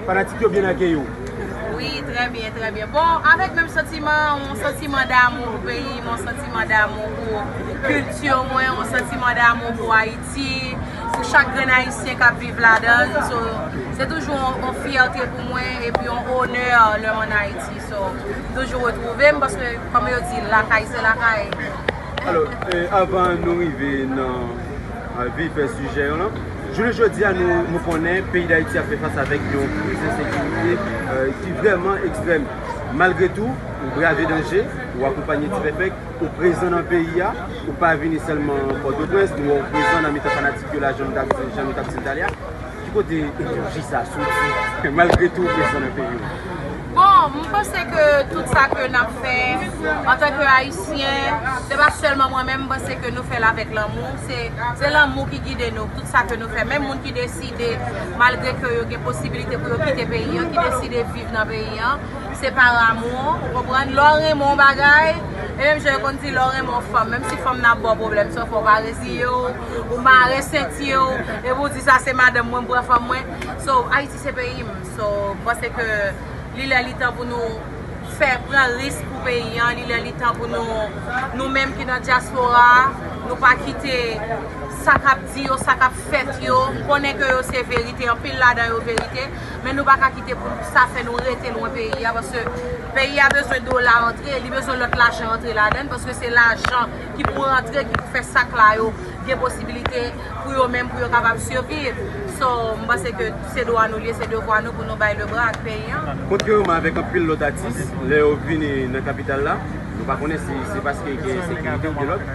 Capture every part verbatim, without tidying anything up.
Fanatik yo byen akeyi w? Wi, trè byen, trè byen. Bon, avèk menm santiman, yon santiman damou pou peyi m, yon santiman damou pou kilti mwen, yon santiman damou pou Ayiti, pou chak grenn Ayisyen k ap viv ladan l. So, se toujou yon, yon fyète pou mwen epi yon onè lè m ann Ayiti. So, m toujou retwouve m paske, kòm yo di, lakay se lakay. Alò, eh, avan nou rive nan, eh, vif sijè yo lan, jounen jodi a, nou, nou konnen peyi Dayiti ap fè fas avèk yon kriz ensekirite, eh, ki vrèman ekstrèm. Malgre tou, ou brave danje, ou akonpanye Ti Fèfèk, ou prezan nan peyi a, ou pa vini sèlman Pòtoprens, men ou prezan nan mitan fanatik yo la, jan nou t ap, jan nou t ap di l talè a. Ki kote enèji sa soti, malgre tou, ou prezan nan peyi w? Bon, m panse ke tout sa ke n ap fè antanke Ayisyen, se pa sèlman mwen menm, m panse ke nou fè l avèk lanmou. Se, se lanmou ki gide nou, tout sa ke nou fè. Menm moun ki deside, malgre ke yo gen posibilite pou yo kite peyi an, ki deside viv nan peyi an, se par amour, ou konprann? Lè w renmen yon bagay, e menm jan yo konn di, lè w renmen yon fanm, menm si fanm nan ap ba w pwoblèm, sa fè w pa reziye w, ou mare senti w, epi w di, "Sa se madanm mwen, m pran fanm mwen." So, Ayiti se peyi m. So, m panse ke li lè li tan pou nou fè, pran risk pou peyi an, li lè li tan pou nou, nou menm ki nan dyaspora a, nou pa kite sa k ap di yo, sa k ap fèt yo. M konnen ke yo se verite, anpil ladan yo verite, men nou pa ka kite pou sa fè nou rete lwen peyi a, paske peyi a bezwen dola antre, li bezwen lòt lajan antre ladan l, paske se lajan ki pou rantre, ki pou fè sak la yo gen posibilite pou yo menm, pou yo kapab siviv. So, m panse ke se dwa nou l ye, se devwa nou pou nou bay lebra ak peyi an. Kontrèman avèk anpil lòt atis, lè yo vini nan kapital la, nou pa konnen si se paske gen ensekirite oubyen lòt,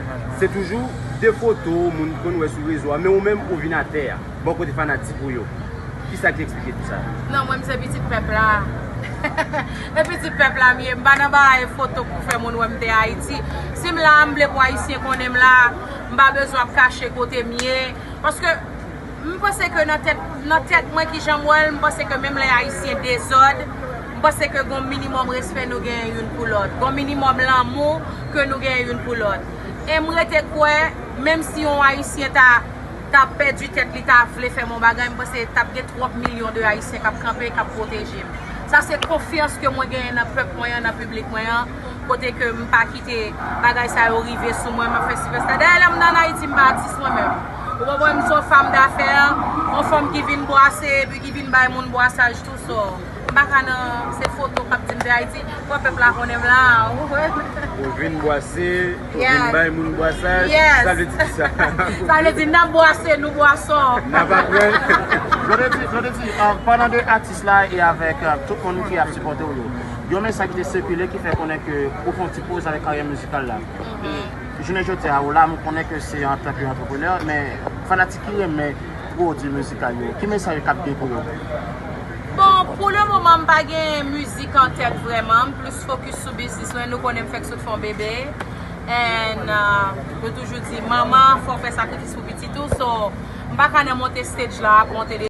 se toujou de foto moun konn wè sou rezo a, men ou menm ou vin atè a, bò kote fanatik ou yo. Kisa ki eksplike tou sa? Non, mwen, m se pitit pèp la. E pitit pèp la m ye. M pa nan bagay foto pou fè moun wè m te Ayiti. Si m la, m vle pou Ayisyen konnen m la. M pa bezwen ap kache kote m ye. Paske m panse ke nan tèt, nan tèt mwen, kijan m wè l, m panse ke menm lè Ayisyen dezòd, m panse ke gon minimòm respè nou genyen youn pou lòt. Gon minimòm lanmou ke nou genyen youn pou lòt. E m rete kwè, menm si yon Ayisyen ta, ta pèdi tèt li, ta vle fè m yon bagay, m panse t ap gen twòp milyon de Ayisyen k ap kanpe, k ap pwoteje m. Sa se konfyans ke mwen genyen nan pèp mwen an, nan piblik mwen an, kote ke m pa kite bagay sa yo rive sou mwen, m ap fè si fè sa. Dayè, lè m nan Ayiti, m pa atis mwen menm. Ou konprann, m se yon fanm dafè, yon fanm ki vin bwase, epi ki vin bay moun bwasaj tou, so. M pa ka nan, se foto k ap di m de Ayiti. Bon, pèp la konnen m la, ou konprann? Ou vin bwase, ou vin bay moun bwasaj, sa vle di kisa? Sa vle di n ap bwase, nou bwason. N ap aprann. Blondedy, Blondedy, ah, palan de atis la e avèk, ah, tout moun ki ap sipòte w yo, yon mesaj ki te sikile ki fè konnen ke ou fè yon ti poz avèk karyè mizikal la. Jounen jodi a, ou la, m konnen ke se antanke antreprenè, men fanatik ki renmen pwodui mizikal yo, ki mesaj k ap gen pou yo? Bon, pou le moman, m pa gen mizik an tèt vrèman. M plis fokis sou biznis mwen. Nou konnen m fèk sot fè yon bebe. And, uh, yo toujou di, manman, fò w fè sakrifis pou pitit ou. So, m pa ka nan monte stage la ap monte de